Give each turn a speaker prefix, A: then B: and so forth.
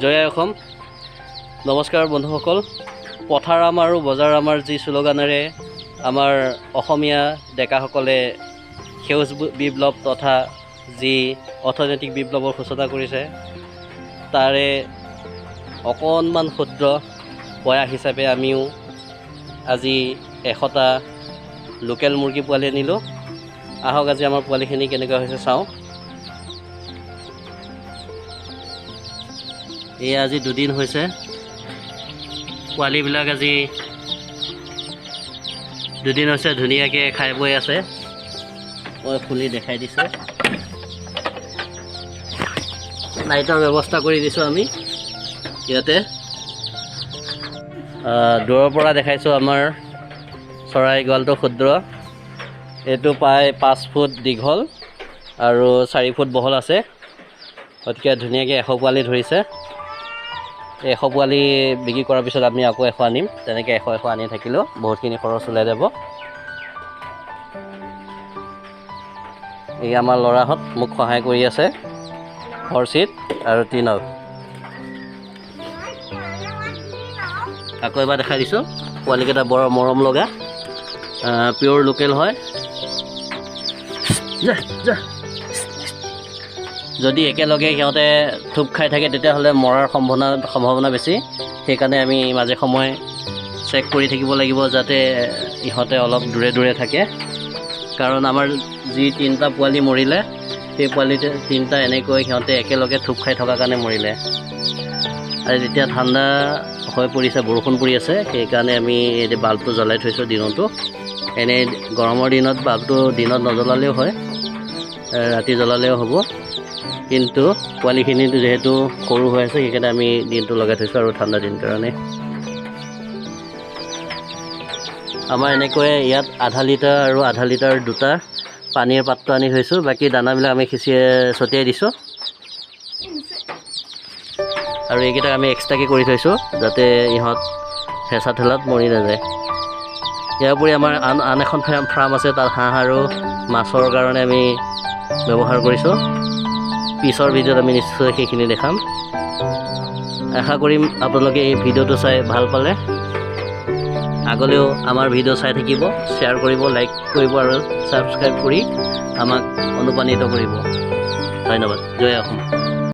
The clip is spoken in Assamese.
A: জয় অসম। নমস্কাৰ বন্ধুসকল। পথাৰ আমাৰ আৰু বজাৰ আমাৰ যি শ্লোগানেৰে আমাৰ অসমীয়া ডেকাসকলে সেউজ বিপ্লৱ তথা যি অৰ্থনৈতিক বিপ্লৱৰ সূচনা কৰিছে, তাৰে অকণমান ক্ষুদ্ৰ প্ৰয়াস হিচাপে আমিও আজি 100টা লোকেল মুৰ্গী পোৱালি আনিলোঁ। আহক আজি আমাৰ পোৱালিখিনি কেনেকুৱা হৈছে চাওঁ। এয়া আজি দুদিন হৈছে, পোৱালিবিলাক আজি দুদিন হৈছে ধুনীয়াকৈ খাই বৈ আছে। মই খুলি দেখাই দিছোঁ। লাইটৰ ব্যৱস্থা কৰি দিছোঁ আমি ইয়াতে। দূৰৰ পৰা দেখাইছোঁ আমাৰ চৰাই গঁৰালটো ক্ষুদ্ৰ। এইটো প্ৰায় 5 ফুট দীঘল আৰু 4 ফুট বহল আছে। গতিকে ধুনীয়াকৈ 100 পোৱালি ধৰিছে। 100 পোৱালি বিক্ৰী কৰাৰ পিছত আমি আকৌ 100 আনিম। তেনেকৈ 100 100 আনি থাকিলেও বহুতখিনি খৰচ ওলাই যাব। এই আমাৰ ল'ৰাহঁত মোক সহায় কৰি আছে, হৰ্ষিত আৰু টিনক। আকৌ এবাৰ দেখাই দিছোঁ, পোৱালিকেইটা বৰ মৰম লগা, পিয়'ৰ লোকেল হয়। যা যা, যদি একেলগে সিহঁতে থোপ খাই থাকে তেতিয়াহ'লে মৰাৰ সম্ভাৱনা বেছি। সেইকাৰণে আমি মাজে সময়ে চেক কৰি থাকিব লাগিব যাতে ইহঁতে অলপ দূৰে দূৰে থাকে। কাৰণ আমাৰ যি 3টা পোৱালি মৰিলে, সেই পোৱালি 3টা এনেকৈ সিহঁতে একেলগে থোপ খাই থকাৰ কাৰণে মৰিলে। আৰু যেতিয়া ঠাণ্ডা হৈ পৰিছে, বৰষুণ পৰি আছে, সেইকাৰণে আমি এই বাল্বটো জ্বলাই থৈছোঁ দিনতো। এনেই গৰমৰ দিনত বাল্বটো দিনত নজ্বলালেও হয়, ৰাতি জ্বলালেও হ'ব। কিন্তু পোৱালিখিনি যিহেতু সৰু হৈ আছে, সেইকাৰণে আমি দিনটো লগাই থৈছোঁ আৰু ঠাণ্ডা দিন কাৰণে। আমাৰ এনেকৈয়ে ইয়াত আধা লিটাৰ আৰু আধা লিটাৰ 2টা পানীৰ পাত্ৰ আনি থৈছোঁ। বাকী দানাবিলাক আমি সিঁচি ছটিয়াই দিছোঁ। আৰু এইকেইটাক আমি এক্সট্ৰাকৈ কৰি থৈছোঁ যাতে ইহঁত হেঁচা ঠেলাত মৰি নাযায়। ইয়াৰ উপৰি আমাৰ আন এখন ফাৰ্ম আছে, তাত হাঁহ আৰু মাছৰ কাৰণে আমি ব্যৱহাৰ কৰিছোঁ। পিছৰ ভিডিঅ'ত আমি নিশ্চয় সেইখিনি দেখাম। আশা কৰিম আপোনালোকে এই ভিডিঅ'টো চাই ভাল পালে। আগলৈও আমাৰ ভিডিঅ' চাই থাকিব, শ্বেয়াৰ কৰিব, লাইক কৰিব আৰু ছাবস্ক্ৰাইব কৰি আমাক অনুপ্ৰাণিত কৰিব। ধন্যবাদ। জয় অসম।